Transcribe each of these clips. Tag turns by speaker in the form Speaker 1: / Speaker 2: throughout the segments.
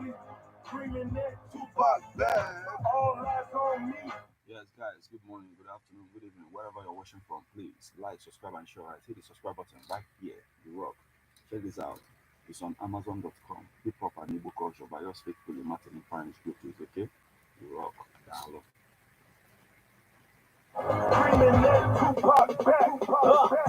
Speaker 1: all these screaming that Tupac back. All eyes on me.
Speaker 2: Yes, guys, good morning, good afternoon, good evening, wherever you're watching from. Please like, subscribe, and share. Right, hit the subscribe button right here. The rock. Check this out. It's on Amazon.com. Hip Hop and Igbo Culture by yours faithfully, Martin Fine Scriptures. Okay, The Rock. Download.
Speaker 1: Screaming that Tupac back.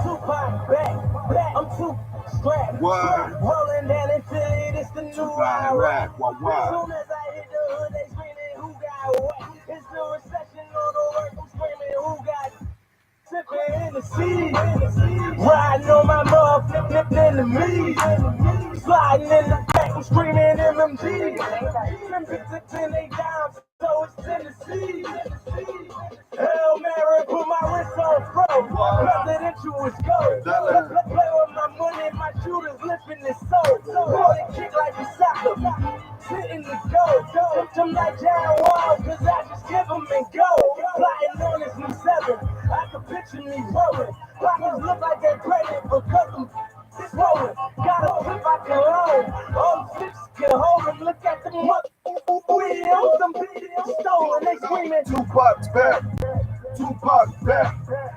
Speaker 3: Tupac back, back. I'm too strapped.
Speaker 2: What?
Speaker 3: Rolling down in Philly, this the new
Speaker 2: Tupac
Speaker 3: Iraq.
Speaker 2: rap. What?
Speaker 3: As
Speaker 2: What?
Speaker 3: soon as I hit the hood, they screaming, who got what? It's the recession on the work, I'm screaming, who got sipping in the sea? Riding on my motherfucking enemies. Sliding in the back, I'm screaming MMG. Them bitches in they dimes, so it's Tennessee. Hail Mary, put my wrist on froze.
Speaker 2: What?
Speaker 3: Presidential is gold.
Speaker 2: Tell her.
Speaker 3: Play with my money, my shooters lifting his soul. Ball and kick like a soccer. Sitting the goal. I'm like John Wall, cause I just give 'em and go. Plotting on this new seven. I can picture me rolling. Pockets look like they pregnant because I'm swollen. Got a clip I can loan. All the six can hold 'em. Look at the mother wheels. Them bitches stolen. They screaming.
Speaker 1: Tupac's back. Tupac back.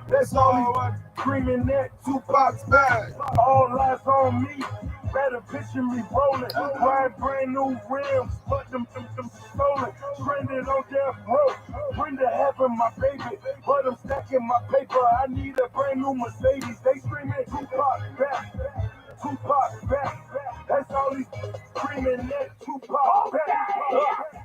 Speaker 1: That's all these screaming that Tupac's back. All eyes on me. Better picture me rolling. Ride brand new rims, but them stolen. Stranded on death row. Brenda having my baby, but I'm stacking my paper. I need a brand new Mercedes. They screaming Tupac back. Tupac back. That's all these screaming that Tupac back.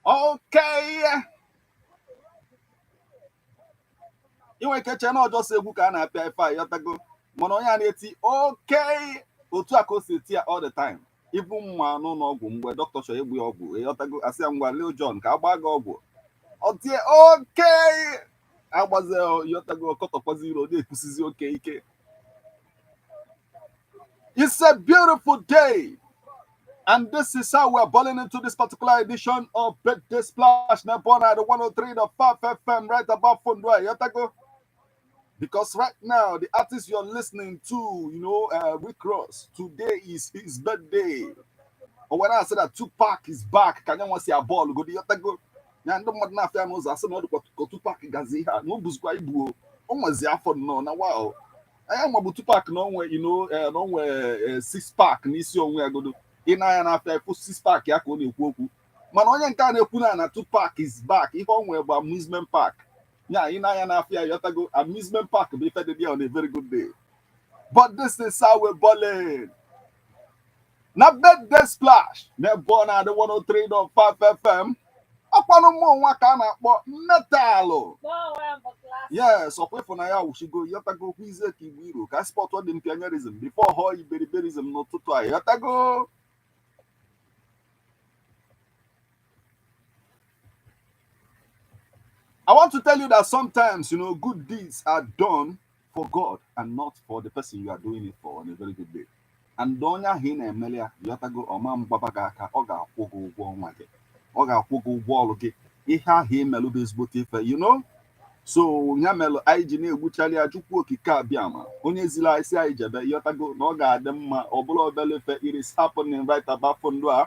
Speaker 2: Okay. Inwe ike chee na ọjọọ si egwu ka a na-apịa ife a, yọtago, mana onye a na-eti okay otu a ka o si eti ya all the time. Ibu mma n'ụlọ ọgwụ mgbe dọkịta chọrọ egbu ya ọgwụ, ịghọtago, asị ya ngwa Lil John ka agba gị ọgwụ, ọ tie okay, agbazie, yọtago, ọkọtọkwazi iro na-ekwusizi oke ike. It's a beautiful day. And this is how we're balling into this particular edition of Birthday Splash. Nebona at the 103.5 FM, right above Fundwa. Yotago. Because right now, the artist you're listening to, Rick Ross, today is his birthday. Or when I said that Tupac is back, can you want to see a ball? Go the Yotago. Ya ndị mmadụ na-afịa n'ụzọ asị na ọ dịkwa ka Tupac gazi ihe a na o buzikwa ibu o. O nwezi afọ nnọọ na wow. Anya ma bụ Tupac na onwe na onwe six pack n'isi onwe ya godo. Ị na-anya n'afịa ịfụ six pack ya ka ọ na-ekwu okwu, mana onye nke a na-ekwu na Tupac is back, ihe o nwere bụ amusement park ya. Ị na-anya n'afịa, yọtago, amusement park bụ ife dị there on a very good day. But this is how we're balling na Birthday Splash na-ebe ọ na-adị 103.5 FM. Ọkwanụ mmụọ nwa ka a na-akpọ metalụ. Yes, ọkwa ịfụ na ya wụchigo, yọtago, okwu izie ka igbo iro ka sport dị mpionerism before họ iberiberism n'ụtụtụ a, yọtago. I want to tell you that sometimes, good deeds are done for God and not for the person you are doing it for on a very good day. And onye ahụ ị na-emeli ya, yọtago, ọma mgbaba gị aka, ọ ga-akwụ gị ụgwọ ọnwa gị, ọ ga-akwụ gị ụgwọ ọrụ gị, ihe ahụ imelụ bụ ezigbote ife. So ya melụ anyị ji na-egbuchali ya Chukwu Okike Abịama onye ziri anyị si anyị jebe, yọtago, na ọ ga-adị mma ọ bụla obele ife. It is happening right about ndụ a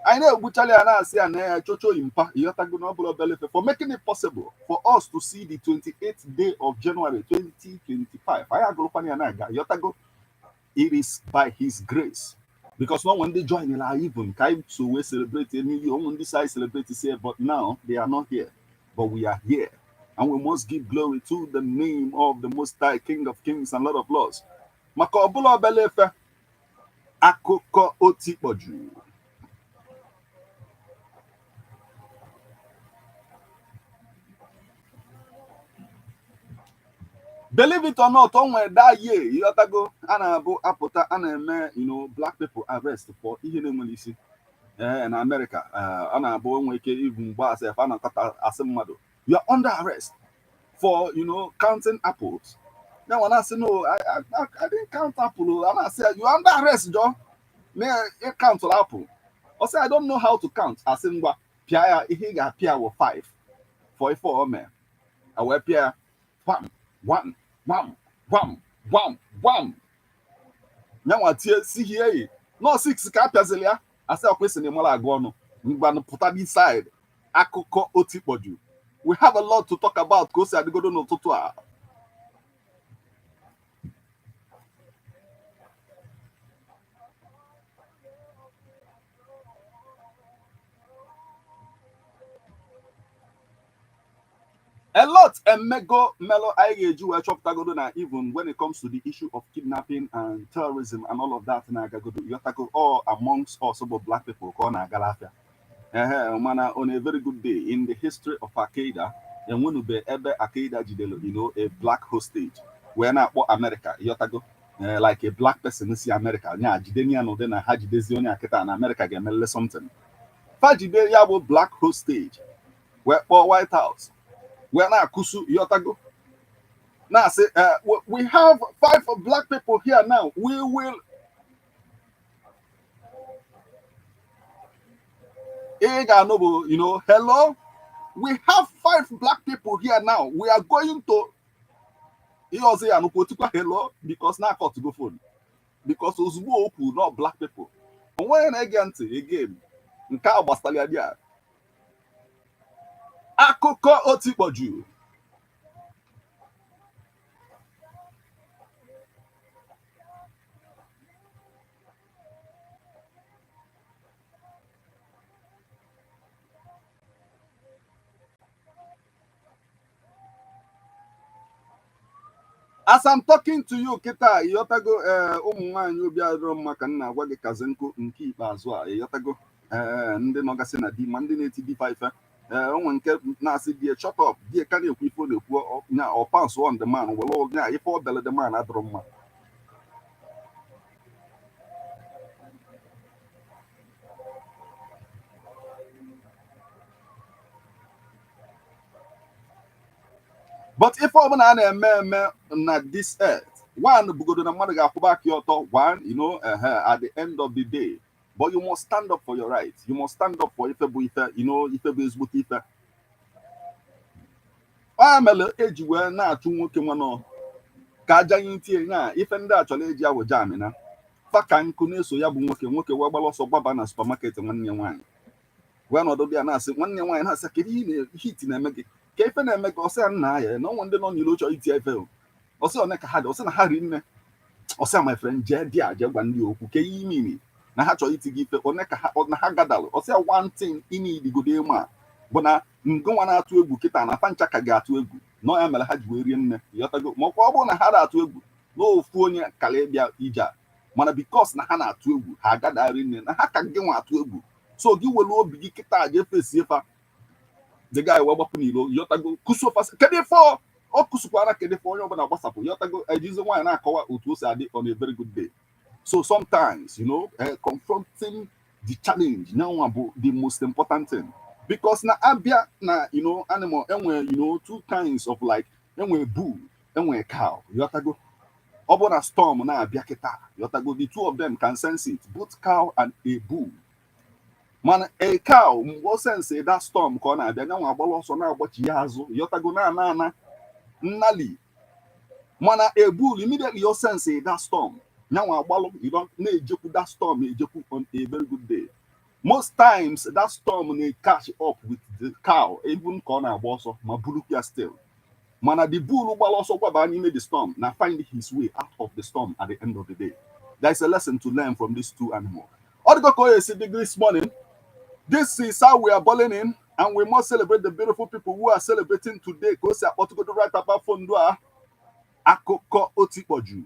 Speaker 2: anyị na-egbuchali ya na-asị ya na ya chocho impa, ịghọtago, na ọ bụla obele ife for making it possible for us to see the 28th day of January 2025. Anyị agụrụkwana ya na-aga, ịghọtago. It is by his grace. Because no when they join even ka anyị so wee celebrate New Year, onwe ndị si anyị celebrate say, but now they are not here, but we are here and we must give glory to the name of the Most High, King of Kings and Lord of Lords, maka ọbụla obele efe akụkọ otikpọju. Believe it or not, o nwere that year, ịghọtago, a na-abụ apụta a na-eme black people arrest for ihe na-enwere isi. Ee, na America, a na-abụ onwe ike ibu mgbe asị a na-akọta asị mmadụ, "You are under arrest for counting apples." Ya nwa na-asị, "No, I didn't count apple." A na-asị ya, "You are under arrest, jọ na ị count apple." Ọ sị, "I don't know how to count." Asị, "Ngwa, pịa ya ihe ị ga-apịa wụ 5 for ife o mee." A wee pịa ya pam gwam gwam gwam gwam gwam. Nyanwa tie si hie yi nọ 6 ka a pịazili ya. Asị, ọkwa na ịmara agụ ọnụ, ngwanụ, pụta this side. Akụkọ otikpọju, we have a lot to talk about ka o si adịgodo n'ụtụtụ a. A lot emego melụ anyị ga-eji wee chọpụtagodo na even when it comes to the issue of kidnapping and terrorism and all of that na-agagodo, yotago, all amongst us bụ black people ka ọ na-agala afịa. Ehe, mana on a very good day in the history of Al-Qaeda, enwenube ebe Al-Qaeda jidere a black hostage wee na-akpọ America, yotago, like a black person si America nya jide ya n'ụdị na ha jidezi onye akịta na America ga-emelele something. Fa jide ya bụ black hostage wee kpọọ White House wee na-akụsu, yotago, na-asị, "We have five black people here now, we will." Ị ga-anụ bụ, "Hello, we have five black people here now, we are going to." Ihe ọzọ ya nụkwa otukwa, "Hello," because na akọtugo phone, because ozugbo o kwuru not black people, onwe na-ege ntị again. Nke a gbasara ya dị a akụkọ otikpọju. As I'm talking to you kịta, ịghọtago, ee, ụmụ nwaanyị obi adịrọ mma ka m na-agwa gị kazi nkụ nke ikpeazụ a, ịghọtago, ee, ndị nọgasị na di ma ndị na-eti di fa ife. Ee, onwe nke na-asị die, "Shut up." Die ka na-ekwu ife ọ na-ekwu nya ọ pounce on the man were nya ife ọ bele the man adịrọ mma. But ife ọbụla a na-eme eme na this earth, one bugodo na mmadụ ga-akwụba aka ọtọ one, at the end of the day. But you must stand up for your right. You must stand up for ife bụ ife, ife bụ ezigbote ife. Ọ mere eji wee na-achụ nwoke nwanọ ka aja nye tie na ife ndị a chọrọ eji awụ jamina fa ka nkụ na-eso ya bụ nwoke. Nwoke wee gbara ọsọ gbaba na supermarket nwanne ya nwaanyị wee nọdụ bịa na-asị nwanne ya nwaanyị, na-asị, "Kedu ihe hit na-eme gị? Ka ife na-eme gị?" Ọsị ya, nna ya na ọnwa ndị nọ n'ilo chọrọ iti ife. Ọsị, "One ka ha dị?" Ọsị na ha ri nne. Ọsị, "My friend, jee dị a jee gwa ndị okwu ke ihe imimi na ha chọrọ iti gị ife, one ka ha na ha gadalụ." Ọsị ya, "One thing ime idigodo ịma bụ na ngụnwa na-atụ egwu kịta na fa ncha ka ga-atụ egwu nọ ya mere ha ji wee rie nne." Yọtago? Ma ọkwa ọ bụrụ na ha na-atụ egwu n'ofu onye kara ịbịa ije a, mana because na ha na-atụ egwu, ha agadari nne na ha ka gị nwa atụ egwu. So gị were obi gị kịta jee fesie fa. The guy wee gbapụ n'ilo, yọtago, kusuo fa, "Kedu ife ọ kụsụkwara? Kedu ife?" Onye ọbụla gbasapụ, yọtago, ejizi nwaanyị na-akọwa otu o si adị on a very good day. So sometimes, confronting the challenge nyanwa bụ the most important thing, because na abịa na animal, enwe two kinds of, like, enwe bull, enwe cow, yọtago. Ọ bụ na storm na-abịa kịta, yọtago, the two of them can sense it, both cow and a bull. Mana a cow, mgbe o sense that storm ka ọ na-abịa, nyanwa agbala ọsọ na-agbachi ya azụ, yọtago, na ana ana nnali. Mana a bull, immediately o sense that storm, nyanwa agbalụ na-ejekwu that storm ejekwu. On a very good day, most times that storm na-catch up with the cow even ka ọ na-agba ọsọ ma burukwa ya still. Mana the bull gbara ọsọ gbaba n'ime the storm na find his way out of the storm at the end of the day. There's a lesson to learn from these two animals. Ọ dịgo ka o esi dị this morning. This is how we are balling in, and we must celebrate the beautiful people who are celebrating today. Ka o si akpọtụgodo right about ndụ a akụkọ otikpọju.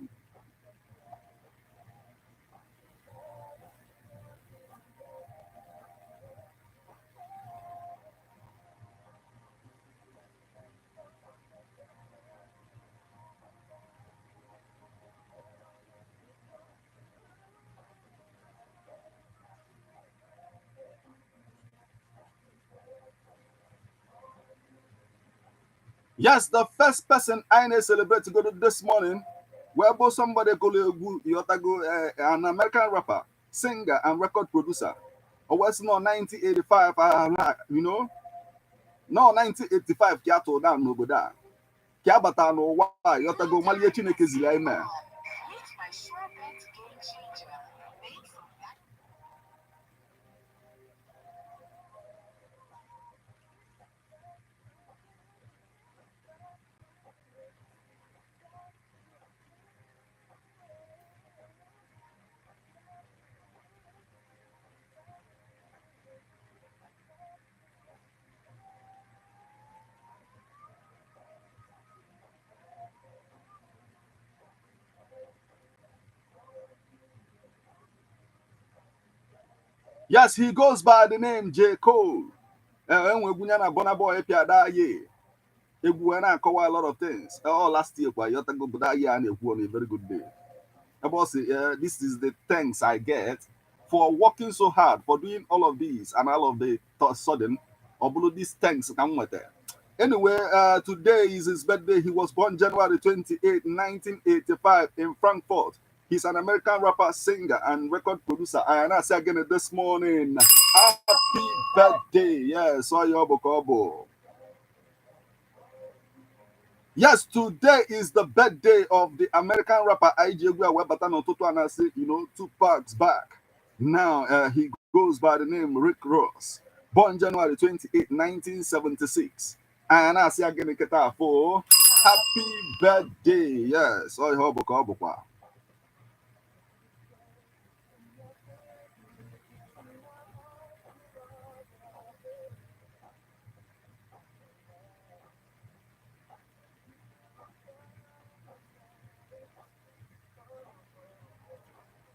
Speaker 2: Yes, the first person I need celebrate to go to this morning, where both somebody go egwu Yotago, an American rapper, singer, and record producer. Or was no 1985, you know? No 1985 ka a tụrụ down n'obodo a. Ka a batara n'ụwa a, Yotago malie Chineke ziri anyị mee. Yes, he goes by the name J. Cole. Enwe egwu ya na Burna Boy pịa that year. Egwu wee na-akọwa a lot of things. All last year kwa Yotago, but that year a na-ekwu on a very good day. Ebe ọ sị, this is the thanks I get for working so hard, for doing all of this and all of the sudden, ọ bụrụ these thanks ka m nweta. Anyway, today is his birthday. He was born January 28, 1985 in Frankfurt. He's an American rapper, singer, and record producer. And I say again this morning, happy birthday. Yes, Oyo. Yes, today is the birthday of the American rapper IG Webata n'ụtụtụ a na-asị, Tupac's back. Now he goes by the name Rick Ross. Born January 28, 1976. And I say again, kịta for happy birthday. Yes, ọ bụ ka ọ bụkwa.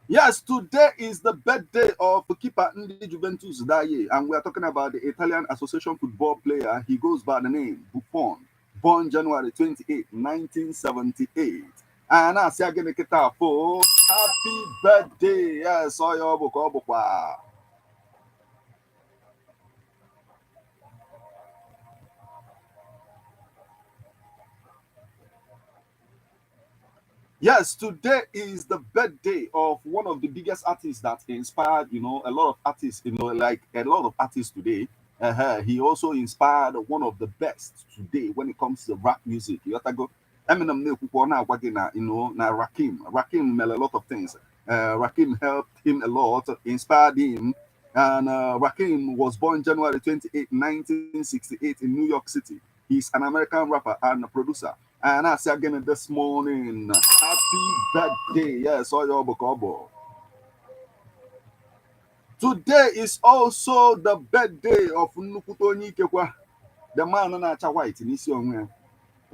Speaker 2: Yes, today is the birthday of keeper Ndi Juventus that year, and we are talking about the Italian Association football player. He goes by the name Buffon, born January 28, 1978. And I say again, kịta for happy birthday. Yes, ọ bụ ka ọ bụkwa. Yes, today is the birthday of one of the biggest artists that inspired, a lot of artists, like a lot of artists today. He also inspired one of the best today when it comes to rap music. You go Eminem na-ekwukwa ọ na-agwa gị na, na Rakim. Rakim made a lot of things. Rakim helped him a lot, inspired him. And Rakim was born January 28, 1968 in New York City. He's an American rapper and a producer. And I say again this morning, happy birthday. Yes, ọ bụ ka ọ bụ. Today is also the birthday of nnukwute onye ikekwa, the man na-acha white n'isi onwe ya.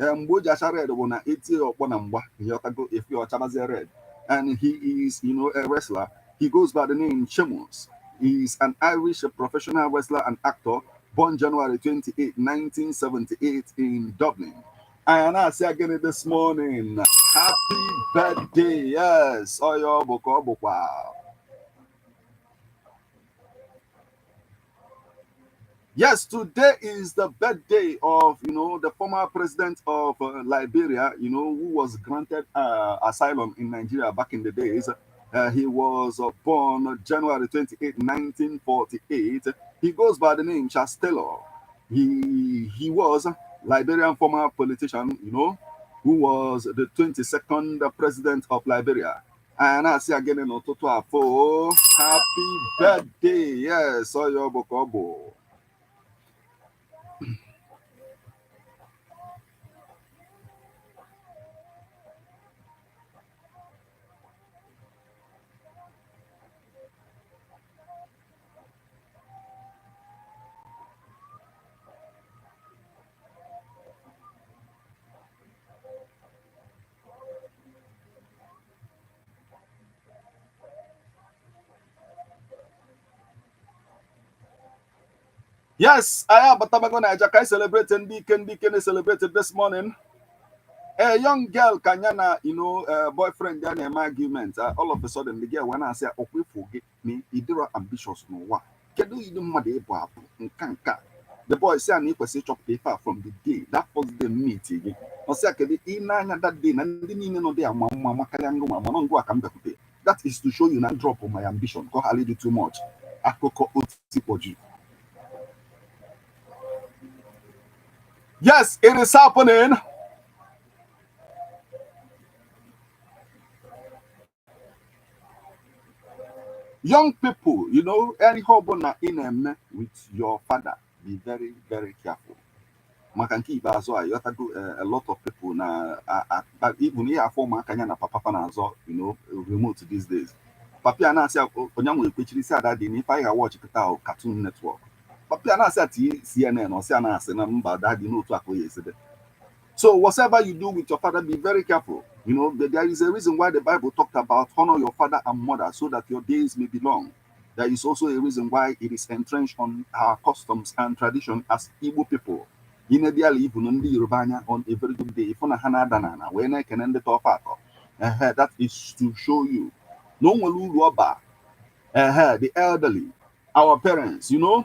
Speaker 2: Ee, mgbe o ji acha red bụ na etie ọkpọ na mgba ịghọtago efi ọchabazie red. And he is, a wrestler. He goes by the name Sheamus. He is an Irish professional wrestler and actor, born January 28, 1978 in Dublin. And I say again this morning, happy birthday. Yes, ọ bụ ka ọ bụkwa. Yes, today is the birthday of, the former president of Liberia, who was granted asylum in Nigeria back in the days. He was born January 28, 1948. He goes by the name Charles Taylor. He was Liberian former politician, who was the 22nd president of Liberia. And I say again n'ụtụtụ a for happy birthday. Yes, ọ bụ ka ọ bụ. Yes, I am Batabago Naija. Can celebrate Ndike Ndike celebrated this morning. A young girl kanyana, you know, boyfriend ya na-eme argument. All of a sudden, the girl wee na-asị ọkwa ifu gị na ịdịrọ ambitious n'ụwa. Kedu ịdị mmadụ ịbụ abụ nka nka? The boy sị na ị kwesịrị ịchọpụta ife a from the day that first day meet gị. Ọ sị kedu ị na-anya that day na ndị niile nọ dị ama mma makarịa ngụ ma mana ngụ a ka m bịakwute. That is to show you na drop my ambition ka ọ ghara ịdị too much. Akụkọ otikpọju. Yes, it is happening. Young people, you know, any ọbụla ị na-eme with your father, be very, very careful. Maka nke ikpeazụ a, yọtago a lot of people na even ihe afọ ụmụaka ya na papa pa na-azọ, you know, remote these days. Papa ya na-asị onye nwe ekwechiri si ada dị n'ife anyị ga-watch kịta ahụ Cartoon Network. Papa ya na-asị ati CNN, ọsị a na-asị na mba daddy n'otu akụ ya esede. So whatever you do with your father, be very careful. You know, there is a reason why the Bible talked about honor your father and mother so that your days may be long. There is also a reason why it is entrenched on our customs and tradition as Igbo people. Inebiala ibu na ndị Yoruba anya on a very good day, ịfụ na ha na-ada n'ala wee na-ekene ndị tọfa atọ. Ehe, that is to show you na o nwere uru ọba. Ehe, the elderly, our parents, you know.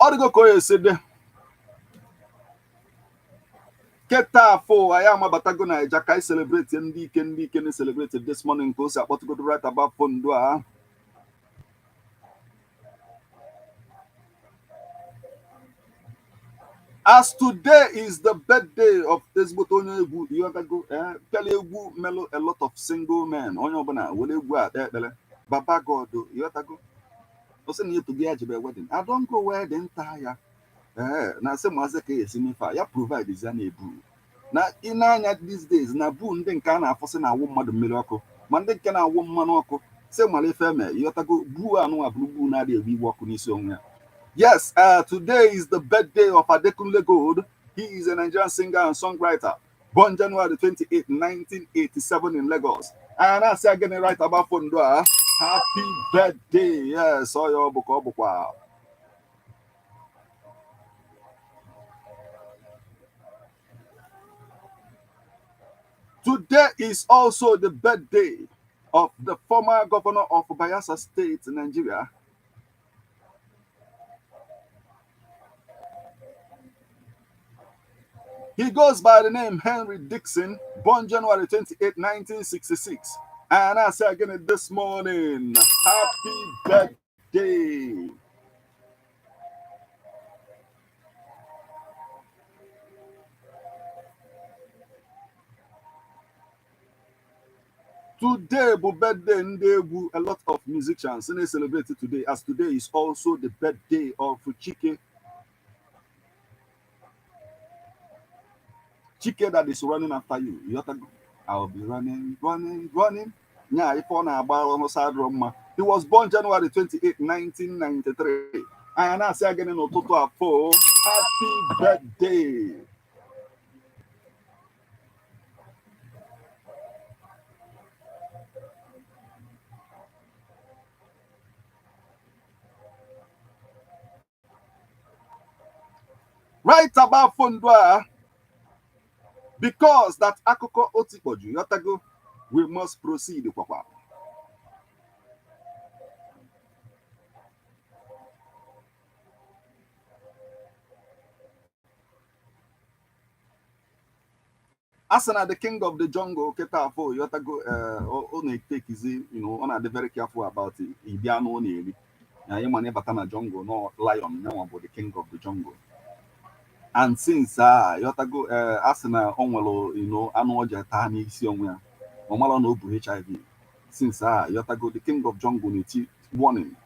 Speaker 2: Ọ dịgo ka o esi dị. Keta afọ anyị amabatago Naija ka anyị celebrate ndị ike ndị ike na celebrate this morning ka o si akpọtụgodo right about fondo a. As today is the birthday of ezigbote onye egwu, ịghọtago, pịala egwu melụ a lot of single men, onye ọbụla were egwu a kpee ekpere Baba God, ịghọtago, o sị na etogo ya jebe wedding, I don go wedding taa ya ee na asị maazị ka esi n'ife a ya provide ya na-ebu na ị na-anya these days na bu ndị nke a na-afụsị na-awụ mmadụ mmiri ọkụ ma ndị nke na-awụ mmanụ ọkụ sị mara ife eme, ịghọtago, buo anụ abụrụ gbu na-adị ewe iwe ọkụ n'isi onwe ya. Yes, today is the birthday of Adekunle Gold. He is a Nigerian singer and songwriter, born January 28, 1987 in Lagos. And I say again right about Fondua, happy birthday. Yes, oyo buko bukwa. Today is also the birthday of the former governor of Bayelsa State, Nigeria, He goes by the name Henry Dixon, born January 28, 1966. And I say again this morning, happy birthday. Today, bụ birthday ndị egwu, a lot of musicians na celebrate today, as today is also the birthday of Chike. Chike that is running after you. You I'll be running, running, running. Yeah, if on mma. He was born January 28, 1993. And I say again n'ụtụtụ afọ, happy birthday. Right about Fondua, because that akụkọ otikpọju, yotago, we must proceed kwakwa. Asị na the king of the jungle kịta afọ, yotago, ọ na-etekizi, you know, ọ na-adị very careful about ịdị anụ ọ na-eri. Na anyị mana ịbata na jungle, no lion, nyanwa bụ the king of the jungle. And since yotago, asị na o nwere, you know, anụ ọja taa n'isi onwe ya, ọ mara na o bu HIV. Since yotago, the king of jungle na-eti warning.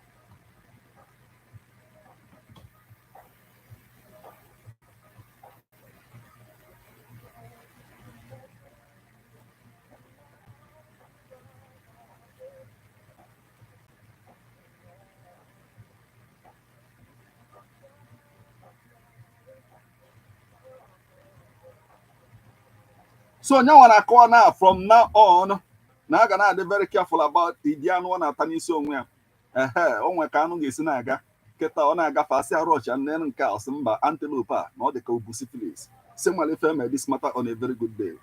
Speaker 2: So nyanwa na-akọwa na from now on na a ga na-adị very careful about ịdị anụ ọ na-ata n'isi onwe ya. Ehe, o nwe ka anụ ga-esi na-aga. Kịta ọ na-agafe asị arọcha nne nke a, ọsị mba, antelope a na ọ dị ka obu syphilis. Si malife mee this matter on a very good day.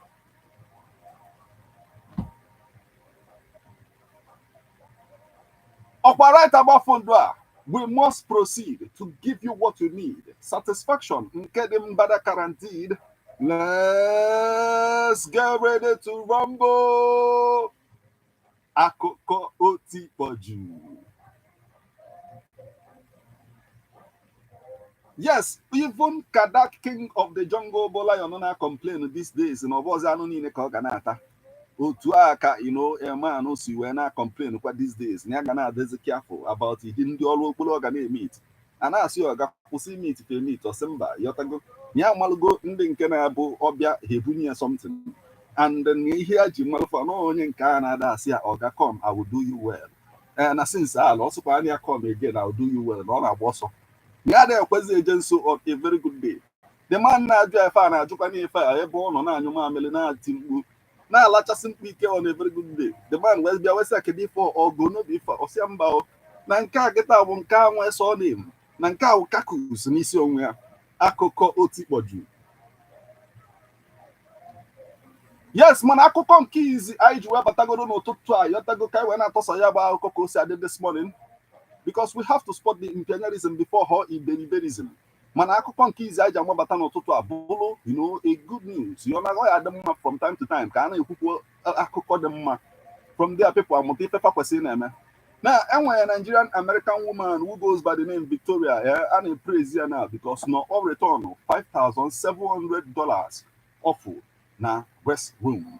Speaker 2: Ọkwa right about fondo a, we must proceed to give you what you need. Satisfaction nke dị mbada guaranteed. Let's get ready to rumble. Akụkọ otikpọju. Yes, even Kadak, king of the jungle, bụ lion na complain these days na ọbọzi anụ niile ka ọ ga na-ata. Otu a ka you know a man si wee na complain kwa these days na ya ga na-adịzi careful about ihe ndị ọrụ okporo ọ ga na-emit. A na-asị ọ ga kwụsị meat fe meat, ọsị mba, yọtago ya amalụgo ndị nke na-abụ ọbịa ha ebunye ya something, and then ihe ya ji malụfa na onye nke a na-ada asị ya, "Oga, come, I will do you well." Ee, na since ala ọsụkwa anya, "Come again, I will do you well," na ọ na-agba ọsọ ya na-ekwezi eje nso. On a very good day, the man na-ajụ efe a na-ajụkwa n'ife a ebe ọ nọ na-anyụ mamịrị, na-ati mkpu, na-alachasị mkpu ike. On a very good day, the man wee bịa wesị, "Kedu ife ọgụ n'obi ife?" Ọsịa mba o, na nke a kịta bụ nke a nwee sọ name na nke a wụ kakus n'isi onwe ya. Akụkọ otikpọju. Yes, mana akụkọ nke izi anyị ji wee batagoro n'ụtụtụ a, yọtago, ka anyị wee na-atọsa ya bụ akụkọ ka o si adị this morning, because we have to spot the imperialism before her iberiberism. Mana akụkọ nke izi anyị ji amabata n'ụtụtụ a bụrụ a good news. Yọ na ọ ya dị mma from time to time ka a na-ekwukwu akụkọ dị mma. From there, people amụta ifefa kwesịrị na-eme na enwere Nigerian American woman who goes by the name Victoria, a na-praise ya now because na ọ return $5,700 ofu na restroom.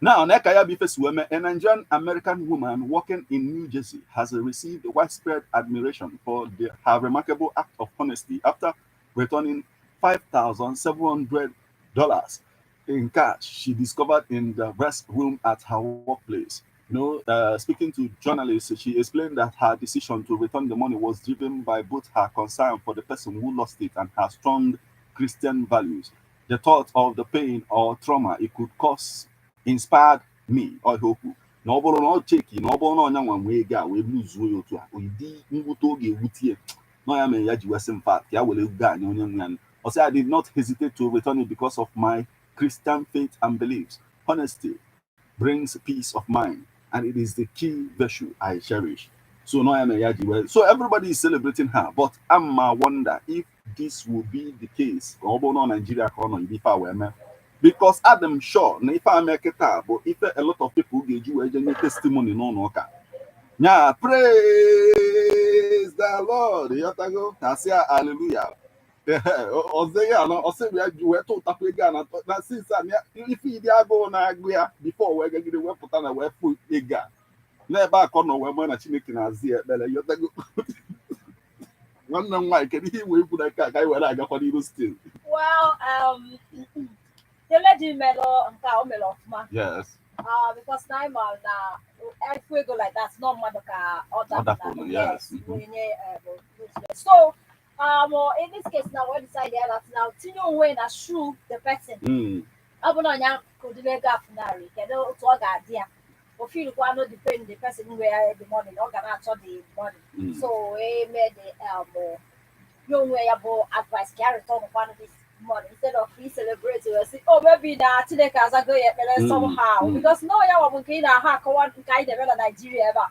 Speaker 2: Now, Nekaya Bifesueme, a Nigerian American woman working in New Jersey, has received widespread admiration for her remarkable act of honesty after returning $5,700 in cash she discovered in the restroom at her workplace. Speaking to journalists, she explained that her decision to return the money was driven by both her concern for the person who lost it and her strong Christian values. "The thought of the pain or trauma it could cause inspired me." Ọhịa okwu na ọ bụrụ na ọ cheki na ọ bụrụ na ọnya nwa nwee ego a wee luzuo ya otu a, ụdị mwute ọ ga-ewute ya nọ ya mere ya ji wesị mfa ka ya were ego a nye onye nwe ya. Ọ sị, "I did not hesitate to return it because of my Christian faith and beliefs. Honesty brings peace of mind and it is the key virtue I cherish." So no ya mere ya ji wee. So everybody is celebrating her, but ama wonder if this will be the case ka ọ bụrụ na Nigeria ka ọ nọ ife a wee mee, because I'm sure na ife a mee kịta bụ ife a lot of people ga-eji wee je nye testimony n'ụlọ ụka nya, "Praise the Lord," yọtago, na asị ya hallelujah. Ọzọ ya na ọsị ya ji wee tụtakwa ego a na since a na ife ịdị agụụ na-agụ ya before wee gagide wepụta na wee fụ ego a n'ebe a ka ọ nọ wee mara na Chineke na-azị ya ekpere, yọtago. Nwanne m nwaanyị, kedu ihe iwe ikwu na nke a ka anyị were agakwa n'iru still?
Speaker 4: Well, the lady melụ nke a, o mere ọfụma. Because na ịma na ifu ego like that, no mmadụ ka ọ
Speaker 2: Ọ
Speaker 4: dapụrụ.
Speaker 2: dapụrụ, yes.
Speaker 4: Onye so in this case now, we decide that now tinye onwe na shoe the person. Ọ bụ na ọnya kodiri ego afụnarị, kedu otu ọ ga-adị ya? O feelkwa no the pain the person wey the money, ọ ga na-achọ the money. So e mee the ya onwe ya bụ advice ka ya return kwanụ this money instead of he celebrate wee sị, oh, maybe na Chineke azago ya ekpere somehow, because no ya bụ nke ị na-ahụ akọwa nke anyị na-eme na Nigeria ebe a.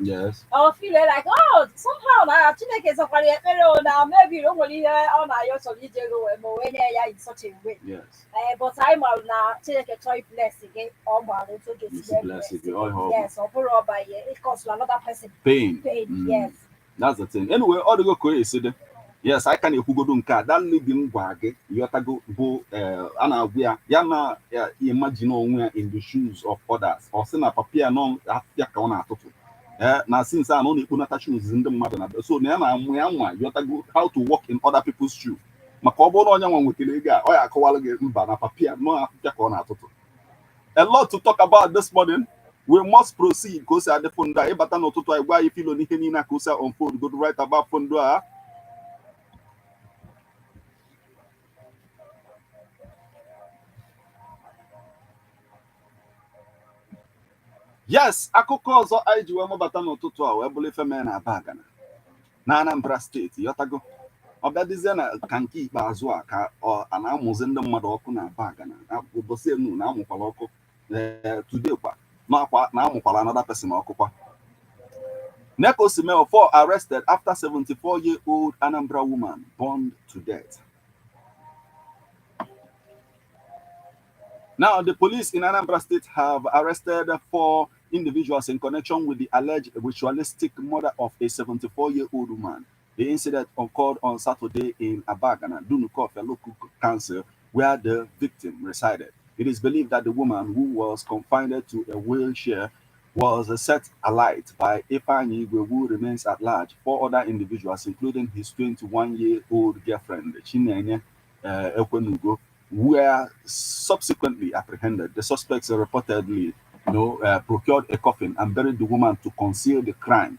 Speaker 4: I feel like, oh, somehow na Chineke zakwara ya ekpere o, na maybe o nwere ihe ọ na-ayọ chọrọ iji ego wee ma o wee nye ya in such a way. But anyị maara na Chineke chọọ bless gị, ọ maara otu ọ ga-esi
Speaker 2: Isi
Speaker 4: wee
Speaker 2: bless
Speaker 4: bless
Speaker 2: gị, ọ ihe ọ bụ.
Speaker 4: Yes, ọ bụrụ ọba ihe it costs another person
Speaker 2: Pain.
Speaker 4: pain. Yes.
Speaker 2: That's the thing. Anyway, ọ dịgo ka o esi dị. Yes, anyị ka na-ekwugodo nke a. That lady m gwa gị, yọtago, bụ a na-agwa ya ya na ya imagine onwe ya in the shoes of others. Ọ sị na papa ya nọ afịa ka ọ na-atụtụ. Na since a na ọ na-ekponata shoes ndị mmadụ na so na ya na-amụ ya nwa, yọtago, how to walk in other people's shoe. Maka ọ bụrụ na onye nwa nwetara ego a, ọ ya akọwalụ gị mba na papa ya nọ afịa ka ọ na-atụtụ. A lot to talk about this morning. We must proceed ka o si adị fondo a ịbata n'ụtụtụ a gwa anyị filo n'ihe niile a ka o si unfold go right about fondo a. Yes, akụkọ ọzọ anyị ji wee mabata n'ụtụtụ a wee bụrụ ife mere na Abagana na Anambra Steeti. Yọtago, ọ bịa na ka nke ikpeazụ a ka ọ a na-amụzi ndị mmadụ ọkụ na Abagana na ụbọchị enu na-amụkwala ọkụ today kwa na-akwa na-amụkwala another person ọkụ kwa. Neko Simeo, four arrested after 74-year-old Anambra woman burned to death. Now, the police in Anambra State have arrested four individuals in connection with the alleged ritualistic murder of a 74-year-old woman. The incident occurred on Saturday in Abagana, Dunukofia local council, where the victim resided. It is believed that the woman, who was confined to a wheelchair, was set alight by Ifeanyi Igwe, who remains at large. Four other individuals, including his 21-year-old girlfriend, Chinenye Ekwenugo, were subsequently apprehended. The suspects reportedly procured a coffin and buried the woman to conceal the crime.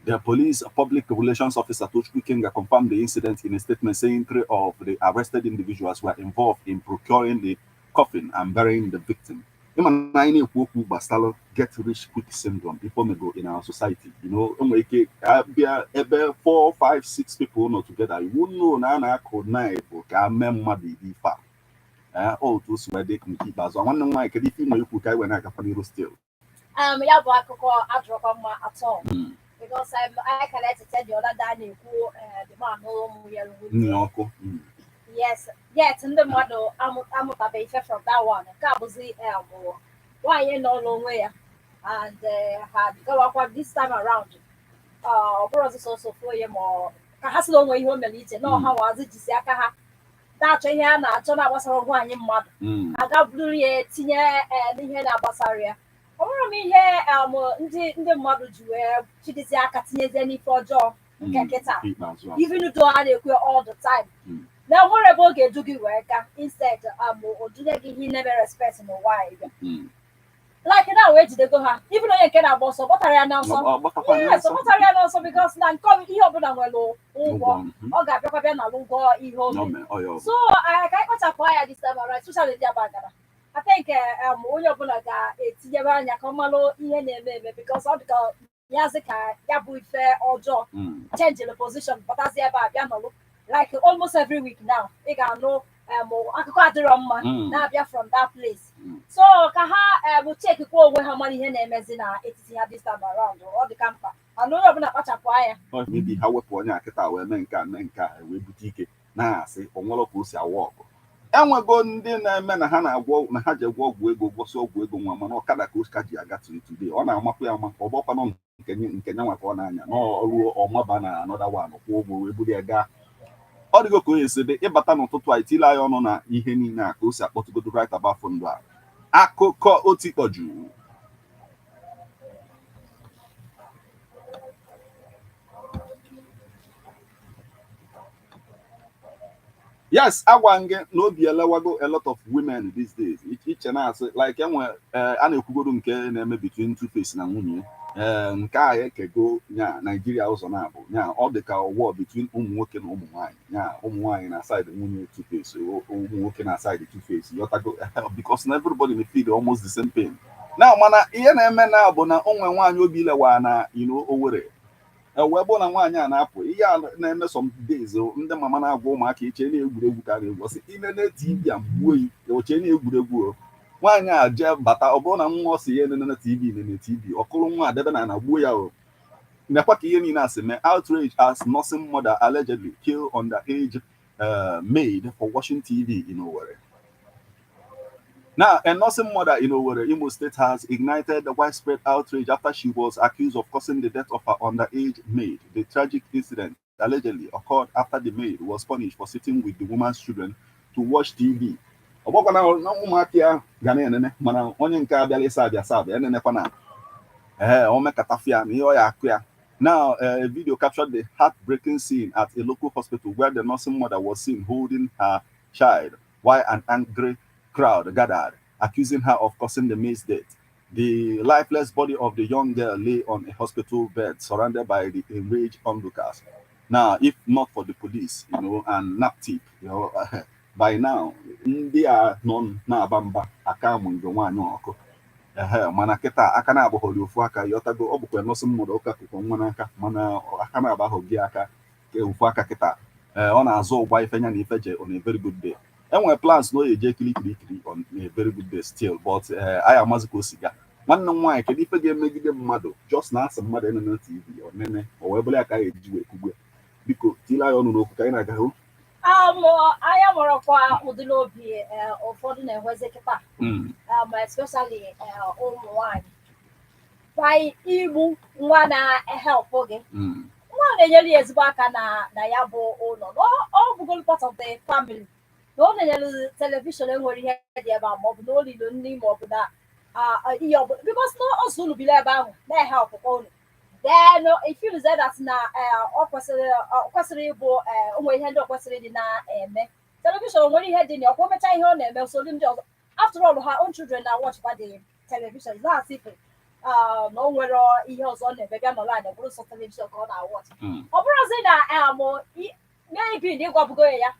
Speaker 2: The police public relations officer, Tochukwu Kenga, confirmed the incident in a statement, saying three of the arrested individuals were involved in procuring the coffin and burying the victim. Ịma na anyị na-ekwu okwu gbasara get rich quick syndrome before we go in our society. O nwere ike abịa ebe four, five, six people nọ together, you won't know na a na-akụ knife ka mee mmadụ iri ife a. Ee, otu o si wee dị nke ikpeazụ a. Nwanne m nwaanyị, kedu ife ị nwere ikwu ka anyị wee na-agakwa n'iru still?
Speaker 4: Ya bụ akụkọ adịrọkwa mma atọ because I can echeta the other day a na-ekwu the man ụmụ ya ruru
Speaker 2: Nri ọkụ.
Speaker 4: Yes, yet ndị mmadụ amụtabeghị ife from that one. Nke a bụzi bụ nwaanyị nọ n'onwe ya and ha gawakwa this time around. Ọ bụrụ ọzọ sọsọ ofu onye ma ọ ka ha sị na onwe ihe o mere iche na ọha wazi jisi aka ha na-achọ ihe a na-achọ na-agbasara nwaanyị mmadụ aga buru ya tinye n'ihe na-agbasara ya. Ọ bụrụ m ihe ndị mmadụ ji wee chidizie aka tinyezie n'ife ọjọọ nke kịta.
Speaker 2: Nke ikpeazụ a.
Speaker 4: Even though a na-ekwu ya all the time na nwere ebe ọ ga-edu gị wee gaa, instead o dunye gị ihe ị na-eme respect n'ụwa anyị bịa like na wee jidego ha, even onye nke na-agba ọsọ gbọtara ya n'ọsọ.
Speaker 2: Ọ gbakọkwa
Speaker 4: Yes, ọ
Speaker 2: n'ọsọ.
Speaker 4: gbọtara ya n'ọsọ because na nke ihe ọbụla nwere ụgwọ.
Speaker 2: Ụgwọ.
Speaker 4: Ọ ga-abịakwa bịa n'ala ụgwọ ihe o
Speaker 2: O
Speaker 4: mere.
Speaker 2: mee, ọ ya ọ bụ.
Speaker 4: So ka anyị kpachapụ anya this time around, especially ndị Abagana. I think onye ọbụla ga-etinyere anya ka ọ malụ ihe na-eme eme because ọ dị ka yazi ka ya bụ ife ọjọọ change the position, batazi ebe a bịa nọlụ like almost every week now ị ga-anụ akụkọ adịrọ mma na-abịa from that place. So ka ha chekikwa onwe ha, mara ihe na-emezi n'etiti ha this time around. Ọ dị ka mkpa mana onye ọbụla kpachapụ anya.
Speaker 2: Ọ maybe ha wepụ onye a kịta wee mee nke a, mee nke a, wee bute ike na-asị o nwere ka o si awa ọgụ. Enwego ndị na-eme na ha na-agwọ na ha ji egwọ ọgwụ ego, gwọsị ọgwụ ego nwa, mana ọkada ka o ka ji aga till today. Ọ na-amakwa ya ama, ọ gbakwanụ nke nyanwa ka ọ na-anya n'ọrụ ọmaba na another one kwụọ ụgwọ wee buru ya gaa. Ọ dịgo ka onye si dị ịbata n'ụtụtụ a itile anyị ọnụ na ihe niile a ka o si akpọtụgodo right about ndụ a. Akụkọ otikpọju. Yes, agwa m gị na obi elewago a lot of women these days. Iche na-asị like enwe a na-ekwugodo nke na-eme between Two-Face na nwunye nke a ekego nya Naijiria ụzọ na-abụ nya. Ọ dị ka war between ụmụ nwoke na ụmụ nwaanyị, nya ụmụ nwaanyị na side nwunye Two-Face, ụmụ nwoke na side Two-Face, yọtago, because na everybody na feel almost the same pain na. Mana ihe na-eme na bụ na onwe nwaanyị obi lewa na Owerri wee bụ na nwaanyị a na-apụ ihe a na-eme some days. Ndị mama na-agwa ụmụaka iche na-egwuregwu ka na-egwu ọsị inene TV a mgbuo yi oche na-egwuregwu o. Nwaanyị a jee bata, ọ bụrụ na nwa ọ si ya enene TV, nene TV, ọ kụrụ nwa adebe na na gbuo ya. O nekwa ka ihe niile a si mee. Outrage as nursing mother allegedly kill underage maid for watching TV in Owerri. Now, a nursing mother in Owerri, Imo State, has ignited the widespread outrage after she was accused of causing the death of her underage maid. The tragic incident allegedly occurred after the maid was punished for sitting with the woman's children to watch TV. Ọ bụkwa na ụmụaka ya ga na-enene, mana onye nke abịala ịsa abịa sa abịa enenekwa na ee o mekatafia na ihe ọ ya akụ ya. Now, a video captured the heartbreaking scene at a local hospital where the nursing mother was seen holding her child while an angry crowd gathered, accusing her of causing the maid's death. The lifeless body of the young girl lay on a hospital bed, surrounded by the enraged onlookers. Now, if not for the police, and NAPTIP, by now, ndị a nọ na-aba mba aka amụ nwaanyị ọkụ. Ehe, mana kịta aka na-abụghọrị ofu aka, yọtago. Ọ bụkwa nọsị mmadụ ụka kụkọ nwa n'aka, mana aka na-abaghọ gị aka ke ofu aka kịta. Ee, ọ na-azụ ụgba ife ya na ife je on a very good day. Enwere plans na o eje kiri kiri kiri on a very good day still, but anyị amazi ka o si gaa. Nwanne m nwaanyị, kedu ife ga-emegide mmadụ just na asị mmadụ enene TV ọ nene, o wee bụrụ ya ka anyị eji wee kugbe? Biko tile anyị ọnụ n'okwu ka anyị na-aga hụ.
Speaker 4: Anya nwerekwa ụdị n'obi ụfọdụ na-enwezi kịta, especially ụmụ nwanyị, by igbu nwa na-ehelpụ gị, nwa na-enyere ya ezigbo aka na ya bụ ụlọ, na ọ bụgoro part of the family, na ọ na-enyere television enwere ihe dị ebe a, maọbụ na olilo nri, maọbụ na ihe ọbụla, because na ọsọ unu biri ebe ahụ na-ehelpụkwa unu. Then if you say that na ọ kwesịrị ịbụ ụmụ ihe ndị ọ kwesịrị ịdị na-eme, television nwere ihe dị na ọkwa mechaa ihe ọ na-eme usoro ndị ọzọ. After all, her own children na watch by the television. It's not as if na o nwere ihe ọzọ ọ na-eme, bịa nọrọ anya bụrụ sọ television ka ọ na-watch. Ọ bụrụzi na maybe na ịgwabugo ya,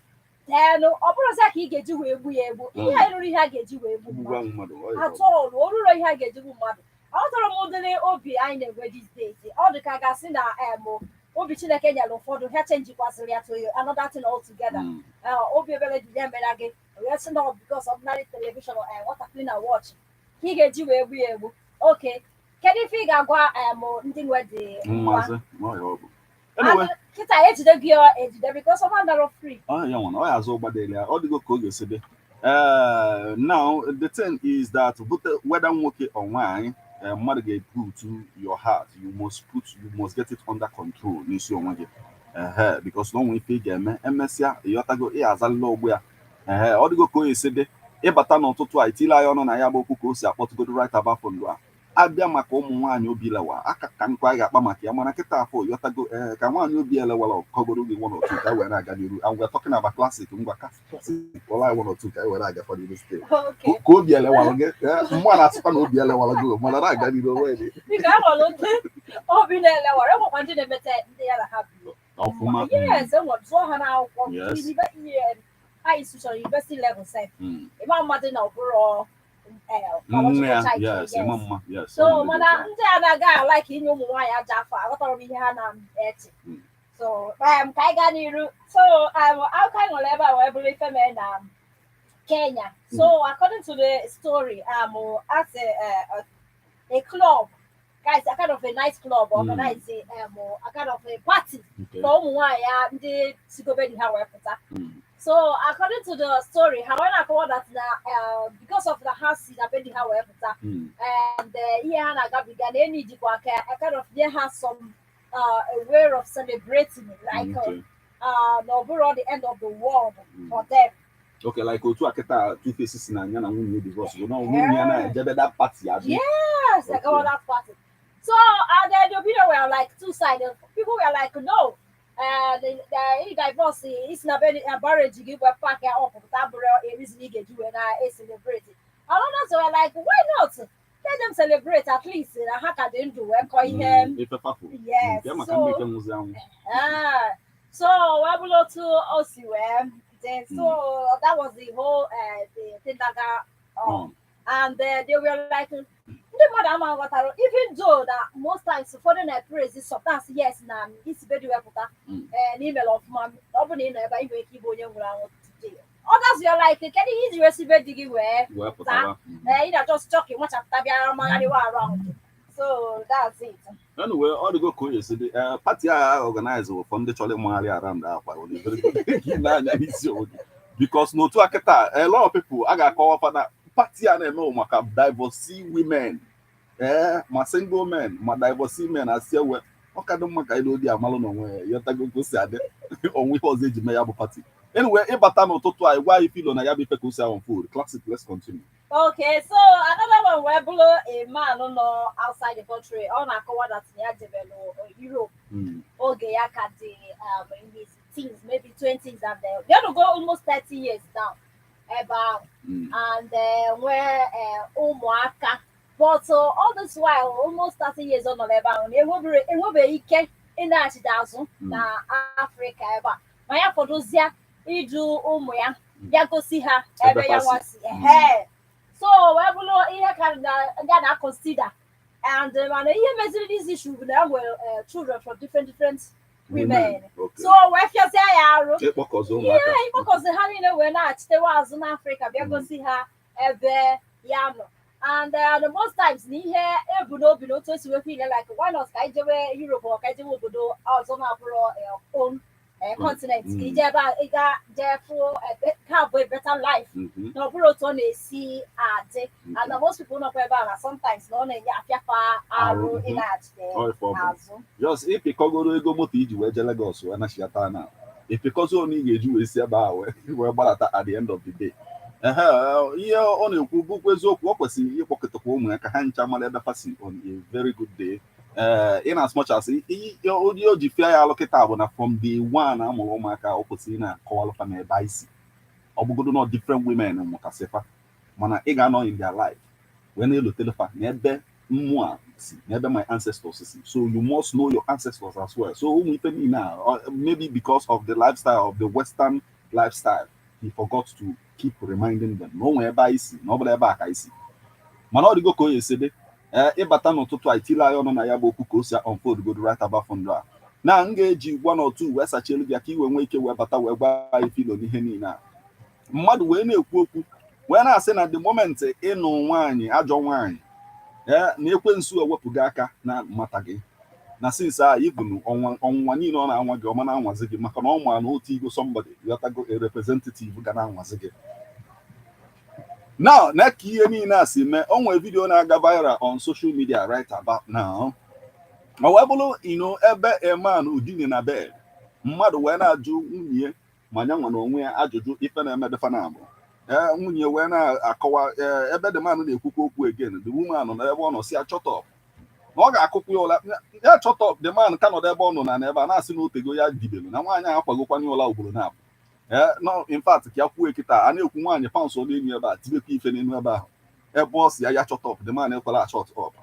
Speaker 4: then ọ bụrụzi ka ị ga-eji wee gbu ya egbu. Ihe a ruru ihe a ga-eji wee gbu
Speaker 2: Gbugwa
Speaker 4: mmadụ
Speaker 2: mmadụ ọ ya.
Speaker 4: Atọọlụ o ruru ihe a ga-eji gbu mmadụ. Aghọtara m ụdịrị obi anyị na-enwe these days. Ọ dị ka a ga-asị na obi Chineke nyere ụfọdụ ha chenjikwazịrị ya to another thing altogether. Obi ebere dị ya mere gị wee sị na ọ because ordinary television nwatakịrị na watch ka ị ga-eji wee gbu ya egbu. Okay, kedu ife ị ga-agwa ndị nwe dị nwa?
Speaker 2: Mmazi ọ ya ọ bụ. Anyway,
Speaker 4: kịta ejide gị ejide because ọma ndarọ free.
Speaker 2: Ọ ya nwere ọ ya azụ ụgbadeli ya, ọ dịgo ka ọ ga-esi dị. Now the thing is that whether nwoke or nwaanyị, mmadụ ga-put your heart, you must get it under control n'isi onwe gị. Ehe, because na onwe ife ị ga-eme emesịa, ịghọtago, ị azalila ogbu ya. Ehe, ọ dịgo ka o esi dị. Ịbata n'ụtụtụ a, itile anyị ọnụ na ya bụ okwu ka o si akpọtụgodo right about ndụ a abịa maka ụmụ nwaanyị obi lewa aka ka nkwa anyị ga-akpa maka ya. Mana kịta afọ, yọtago, ee, ka nwaanyị obi elewala ọkọgoro gị one or two ka anyị were na-aga n'iru. And we're talking about Classic. Ngwa, Classic, kpọrọ anyị one or two ka anyị were aga n'iru still.
Speaker 4: Okay.
Speaker 2: Ka obi elewala gị. Ee, mmụọ na-asịkwa na obi elewala gị, mana na-aga n'iru onwe gị.
Speaker 4: Biko, enwere ndị obi na-elewara, enwekwa ndị na-emete ndị ya na ha bi
Speaker 2: ọfụma.
Speaker 4: Yes, enwere zụọ ha n'akwụkwọ. High institution, university level sef. Ịma mmadụ na ọ bụrụ
Speaker 2: Nne ya.
Speaker 4: biological child.
Speaker 2: Yes, ịma mma, yes.
Speaker 4: So
Speaker 2: ọ ndị
Speaker 4: mana
Speaker 2: dị otu a.
Speaker 4: ndị a na-aga alike inye ụmụ nwaanyị aja afọ, aghọtara m ihe ha na-eche. So ka anyị gaa n'iru. So akụkọ anyị nwere ebe a wee bụrụ ife mere na Kenya. So according to the story, at a club, guys, a kind of a night club organize a kind of a party for ụmụ nwaanyị a ndị sigobe di ha wee pụta. So according to the story, ha wee na-akọwa that na because of the ha si na be di ha wee pụta and ihe ha na-agabiga na enyi jikwa ka a kind of nye ha some a way of celebrating, like na ọ bụrụ the end of the world for them.
Speaker 2: Okay, like otu a kịta Two Face si na ya na nwunye divorce bụ na nwunye ya na-ejebe that party abi?
Speaker 4: Yes, like all that party. So and then the video were like two sided. People were like, no, the divorce is not very marriage. You were pack up that a reason you get you and I celebrate it. And others were like, why not? Let them celebrate at least. How can they do it?
Speaker 2: Ife fafụ.
Speaker 4: Yes.
Speaker 2: Nke maka
Speaker 4: So
Speaker 2: ndị nke nwụzi anwụ.
Speaker 4: Ah, so wee bụrụ otu o si wee dị. So that was the whole the thing that got on. And they were like, ndị mmadụ ama ghọtara, even though that most times ụfọdụ na-praise sometimes, yes, na isi be dị wepụta n'imere ọfụma, ọ bụ na ị nọ ebe a, ị nwere ike ịbụ onye nwụrụ anwụ today. Others were like, kedu ihe iji wee si be di gị wee
Speaker 2: Wee pụtara.
Speaker 4: Ị na-just chọ ka ị nwachapụta bịara magharịwa arụ ahụ. So that's it.
Speaker 2: Anyway, ọ dịgo ka o esi dị. Party a organize wụ for ndị chọrọ ịmagharị around akwa on a very good day n'anya n'isi onwe gị, because n'otu a kịta, a lot of people a ga-akọwa fa na party a na-eme wụ maka divorcee women, ee, ma single men ma divorcee men. Asị ewe ọ ka dị mma ka ịlụ di amalụ n'onwe ya, yọtago ka o si adị onwe ihe ọzọ eji mee ya bụ party. Anyway, ịbata n'ụtụtụ a, ịgwa anyị filo na ya bụ ife ka o si ahụ food. Classic, let's continue.
Speaker 4: Okay, so another one wee bụrụ a man nọ outside the country. Ọ na-akọwa that ya jebelu Europe oge ya ka dị in his teens, maybe 20s, and then go almost 30 years now ebe ahụ and nwee ụmụaka. But all this while, almost 30 years ọ nọ n'ebe ahụ, na enwebeghị ike ịnaghachite azụ na Afrịka ebe a, ma ya fọdụzie idu ụmụ ya bịa gosi ha ebe
Speaker 2: Ebe
Speaker 4: ya
Speaker 2: ha si.
Speaker 4: nwa si. Ehe. So wee bụrụ ihe ka na ndị a na-consider and mana ihe meziri this issue bụ na e nwere children from different different women. So wee fịazie ya arụ
Speaker 2: ịkpọkọzi
Speaker 4: ihe
Speaker 2: ụmụaka.
Speaker 4: Ịkpọkọzi ha niile wee na-achitewa azụ n'Afrịka, bịa gosi ha ebe ya nọ. And the most times na ihe ebu n'obi na otu o si wee feel like, why not ka anyị jewe Europe or ka anyị jewe obodo ọzọ na-abụrụ own continent, ka ije ebe a ị ga jee fụ ka bụ a better life, na ọ bụrụ otu ọ na-esi adị. And the most people nọkwa ebe a na sometimes na ọ na-enye afịafa arụ
Speaker 2: Arụ,
Speaker 4: ịnaghachite
Speaker 2: Ọ ife ọ bụ.
Speaker 4: azụ.
Speaker 2: Just ịpịkọgoro ego moto iji wee jee Lagos wee nachiata, na ịpịkọzi one ị ga-eji wee si ebe a wee gbadata at the end of the day. Ehe, ihe ọ na-ekwu bụkwa eziokwu. Ọ kwesịrị ịkpọkọtakwa ụmụ ya ka ha ncha mara ebe fa si on a very good day. Ee, in as much as onye o ji fịa ya alụ kịta bụ na from day one a mụrụ ụmụaka, ọ kwesịrị na-akọwalụfa na ebe anyị si. Ọ bụgodo na different women mụtasịfa, mana ị ga-anọ in their life wee na-elotelefa na ebe mmụọ a si, n'ebe my ancestors si. So you must know your ancestors as well. So ụmụ ife niile a, maybe because of the lifestyle of the Western lifestyle, he forgot to keep reminding them na o nwee ebe anyị si, na ọ bụla ebe a ka anyị si. Mana ọ dịgo ka o ya esi dị. Ee, ịbata n'ụtụtụ a, itile anyị ọnụ na ya bụ okwu ka o si unfold go right about ndụ a na m ga-eji one or two wee sachielu gị ka i wee nwee ike wee bata wee gwa anyị filo n'ihe niile a. Mmadụ wee na-ekwu okwu wee na-asị na the moment ịnụ nwaanyị, ajọ nwaanyị, ee, na ekwensu ewepụgo aka na mmata gị, na since a ibunu ọnwụnwa niile ọ na-anwa gị, ọma na-anwazi gị, maka na ọ ma na otu igo somebody ghọtago a representative ga na-anwazi gị now. Na ka ihe niile a si mee, o nwere video na-aga viral on social media right about now. Ma wee bụrụ ino ebe a man udine na bed, mmadụ wee na-ajụ nwunye ma ya nwa na onwe ya ajụjụ ife na-emedefa na abụ. Ee, nwunye wee na-akọwa. Ee, ebe the man na-ekwukwa okwu again, the woman nọ n'ebe ọ nọ si ya shut up, na ọ ga-akụkwa ya ụla. Ya shut up. The man ka nọdụ ebe ọ nọ na ebe a na-asị na otego ya dibelu na nwaanyị ahụ akwagokwana ya ụla ugboro na-abụ. Ee, no, in fact, ka ya kwuo kịta a na-ekwu, nwaanyị pounce n'elu ebe a, tibekwa ife n'elu ebe ahụ ebe ọ si ya ya shut up. The man ekwela shut up.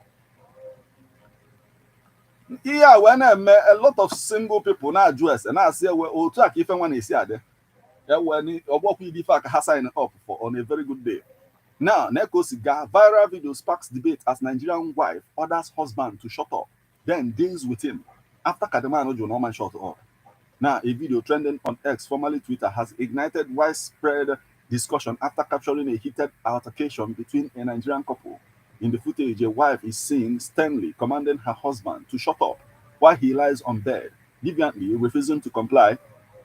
Speaker 2: Ihe a wee na-eme a lot of single people na-ajụ ese, na-asị ewe otu a ka ife nwa na-esi adị, ewe ọgbọkwa idi ife a ka ha sign up for on a very good day. Now, Neko Siga viral video sparks debate as Nigerian wife orders husband to shut up, then deals with him after ka the man jụ na ọ ma shut up. Now, a video trending on X, formerly Twitter, has ignited widespread discussion after capturing a heated altercation between a Nigerian couple. In the footage, a wife is seen sternly commanding her husband to shut up while he lies on bed, defiantly refusing to comply.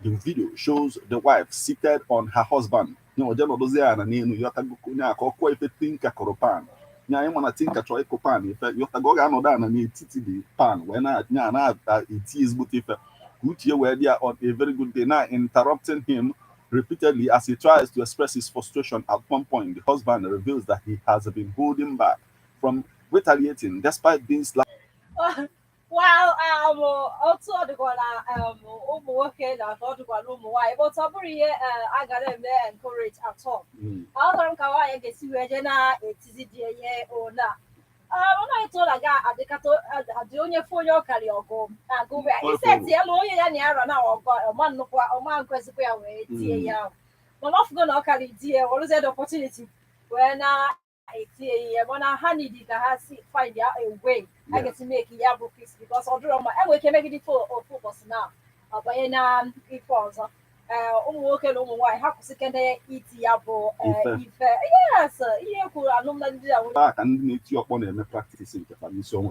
Speaker 2: The video shows the wife seated on her husband. Nya nọdụzie ya na n'elu, yọtago, nya ka ọ kụọ ife tinka kụrụ pan. Nya anyị mana tinka chọọ ịkụ pan ife, yọtago, ọ ga-anọdụ ana n'etiti the pan wee na nya na-eti ezigbote ife ka uche wee dị ya on a very good day, now interrupting him repeatedly as he tries to express his frustration. At one point, the husband reveals that he has been holding back from retaliating despite being slapped.
Speaker 4: Well, otu ọ dịkwa na ụmụ nwoke na ọ dịkwa na ụmụ nwaanyị, but ọ bụrụ ihe a ga na-eme encourage at all. Aghọtara m ka nwaanyị ga-esi wee jee na-etizi di ya ihe ona ọ naghị tụ na ga adịkata adị onye fụ onye ọ karị ọgụ agụ ya iseti ya na onye ya na ya ra na ọgụ ọma nnukwu ọma nkwesịkwa ya wee tie ya ahụ, mana ọ fụgo na ọ karị di ya, werezie the opportunity wee na-etie ihe. Mana ha need ka ha si find ya a way a ga-esi make ya bụ peace, because ọ dịrọ mma. Enwere ike megide ife ofu ụbọchị na ọ banye na ife ọzọ. Ee, ụmụ nwoke na ụmụ nwaanyị, ha kwụsị kene iti ya bụ
Speaker 2: Ife.
Speaker 4: Ife, yes, ihe kwuru alụmdi na nwunye.
Speaker 2: A ka ndị na-eti ọkpọ na-eme practice nke fa n'isi ọnwa.